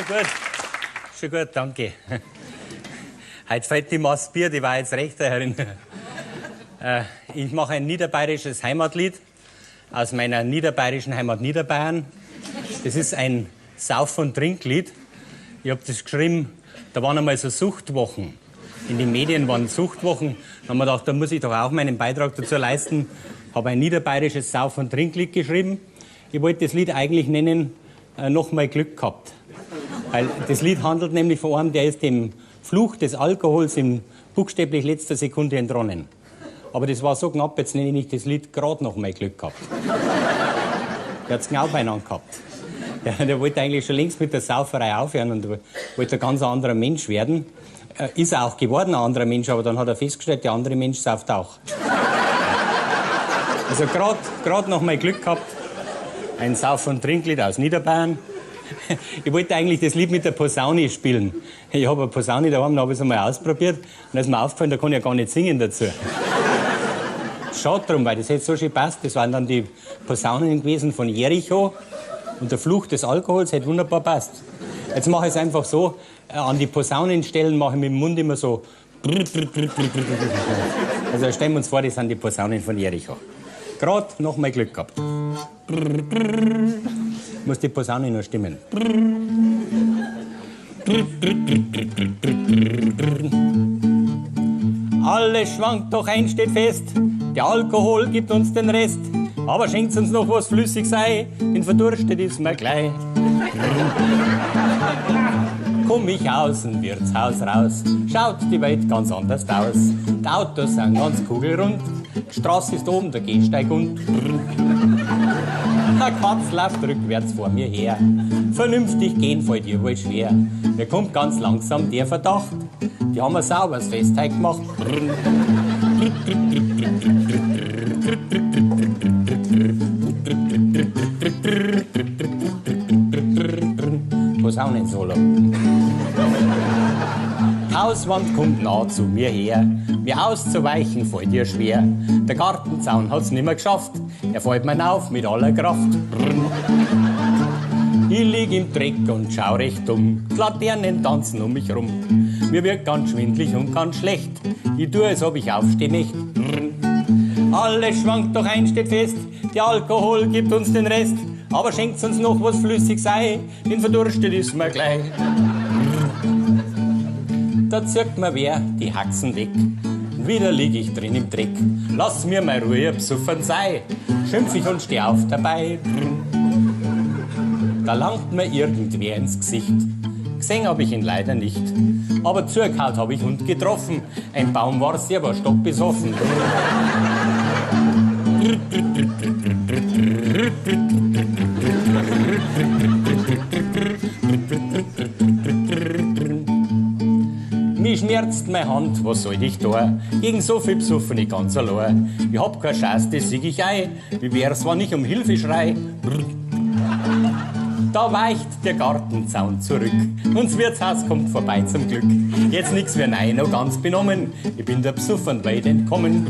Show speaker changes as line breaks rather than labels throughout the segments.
Schon gut. Schon gut, danke. Heute fällt die Maß Bier, die war jetzt recht, Herrin. Ich mache ein niederbayerisches Heimatlied aus meiner niederbayerischen Heimat Niederbayern. Das ist ein Sauf- und Trinklied. Ich habe das geschrieben, da waren einmal so Suchtwochen. In den Medien waren Suchtwochen. Da haben wir gedacht, da muss ich doch auch meinen Beitrag dazu leisten. Habe ein niederbayerisches Sauf- und Trinklied geschrieben. Ich wollte das Lied eigentlich nennen, Nochmal Glück gehabt. Weil das Lied handelt nämlich von einem, der ist dem Fluch des Alkohols in buchstäblich letzter Sekunde entronnen. Aber das war so knapp, jetzt nenne ich das Lied gerade noch mal Glück gehabt. Der hat's genau beieinander gehabt. Der wollte eigentlich schon längst mit der Sauferei aufhören und wollte ein ganz anderer Mensch werden. Ist er auch geworden, ein anderer Mensch, aber dann hat er festgestellt, der andere Mensch sauft auch. Also grad noch mal Glück gehabt. Ein Sauf- und Trinklied aus Niederbayern. Ich wollte eigentlich das Lied mit der Posaune spielen. Ich habe eine Posaune daheim, da habe ich es einmal ausprobiert. Und da ist mir aufgefallen, da kann ich ja gar nicht singen dazu. Schade drum, weil das hätte so schön passt. Das waren dann die Posaunen gewesen von Jericho. Und der Fluch des Alkohols hätte wunderbar passt. Jetzt mache ich es einfach so, an die Posaunenstellen mache ich mit dem Mund immer so. Also stellen wir uns vor, das sind die Posaunen von Jericho. Grad noch mal Glück gehabt. Muss die Posaune noch stimmen. Alles schwankt, doch eins steht fest, der Alkohol gibt uns den Rest. Aber schenkt's uns noch was flüssig sei, denn verdurstet ist mir gleich. Komm ich aus dem Wirtshaus raus, schaut die Welt ganz anders aus. Die Autos sind ganz kugelrund, die Straße ist oben, der Gehsteig unten. Der Katz läuft rückwärts vor mir her. Vernünftig gehen fällt ihr wohl schwer. Mir kommt ganz langsam der Verdacht, die haben ein sauberes Fest heut gemacht. Posaunensolo. Die Hauswand kommt nah zu mir her. Mir auszuweichen fällt ihr schwer. Der Gartenzaun hat's nimmer geschafft. Er fällt mir auf mit aller Kraft. Ich lieg im Dreck und schau recht dumm. Die Laternen tanzen um mich rum. Mir wird ganz schwindlig und ganz schlecht. Ich tu, als ob ich aufsteh möcht. Alles schwankt, doch eins steht fest. Der Alkohol gibt uns den Rest. Aber schenkt's uns noch was flüssig sei, denn verdurstet ist mir gleich. Da zirkt mir wer die Haxen weg. Wieder lieg ich drin im Dreck. Lass mir mal Ruhe, besoffen sei. Schimpf ich und steh auf dabei. Da langt mir irgendwer ins Gesicht. Gesehen hab ich ihn leider nicht. Aber zugehört hab ich und getroffen. Ein Baum war's, der war stockbesoffen. Mich schmerzt meine Hand, was soll ich da? Gegen so viel besoffen ich ganz allein. Ich hab keine Chance, das sieg ich ein. Wie wär's, wenn ich um Hilfe schrei? Da weicht der Gartenzaun zurück. Und das Wirtshaus kommt vorbei zum Glück. Jetzt nix wie nein, noch ganz benommen. Ich bin der Besoffen weit entkommen.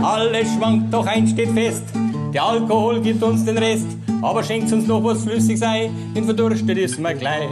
Alles schwankt, doch eins steht fest. Der Alkohol gibt uns den Rest. Aber schenkt's uns noch was flüssig sei, denn verdurstet ist mir gleich.